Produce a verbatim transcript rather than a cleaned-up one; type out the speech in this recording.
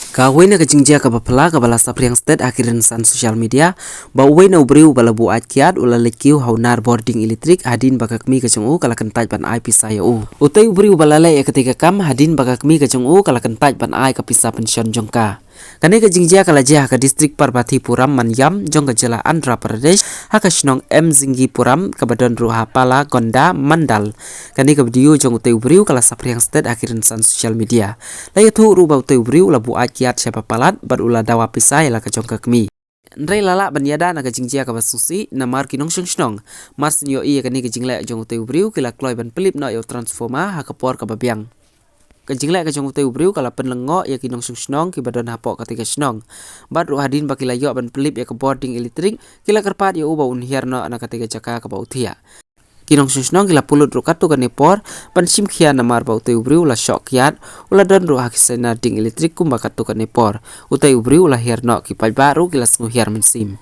Kawei na ka jingjia kaba phylla kaba la saphriang stet ha ki rynsan social media, ba uwei na u briew uba la buaid kiad u la leit kiew ha u nar bording electric hadien ba ka kmie ka jong u ka la kyntait ban ai pisa ïa u. Utei u briew uba la leh ïa katei ka kam hadien ba ka kmie ka jong u ka la kyntait ban ai ka pisa pension jong ka. Kane ka jingjia ka la jia ha ka district Parbathipuram Maniam jong ka jylla Andhra Pradesh, ha ka shnong Mzingipuram kaba don ruh ha Palagonda Mandal. Kane ka video jong utei u briew ka la saphriang stet ha ki rynsan social media. La ïathuh ruh ba utei u briew u la buaid kiad shaba palat bad u la dawa pisa ïa la ka jong ka kmie. Hynrei la lah ban ïada na ka jingjia kaba sngewsih namar ki nongshong shnong, mar shu ïohi ïa kane ka jingleh jong utei u briew ki la kloi ban pynlip noh ïa u transformer ha ka por kaba biang. Ka jingleh ka jong utei u briew ka la pynlyngngoh ïa ki nongshong shnong kiba don hapoh katei ka shnong. Bad ruh hadien ba ki la ïoh ban pynlip ïa ka bording electric, ki la kyrpad ïa u ba un hiar noh na katei ka jaka kaba u thiah. Ki nongshong shnong ki la pynlut ruh katto katne por ban shim khia namar ba utei u briew u la shoh kiad, u la don ruh ha ki sainar ding electric kumba katto katne por. Utei u briew u la hiar noh, ki paidbah ruh ki la sngewhiar mynsiem.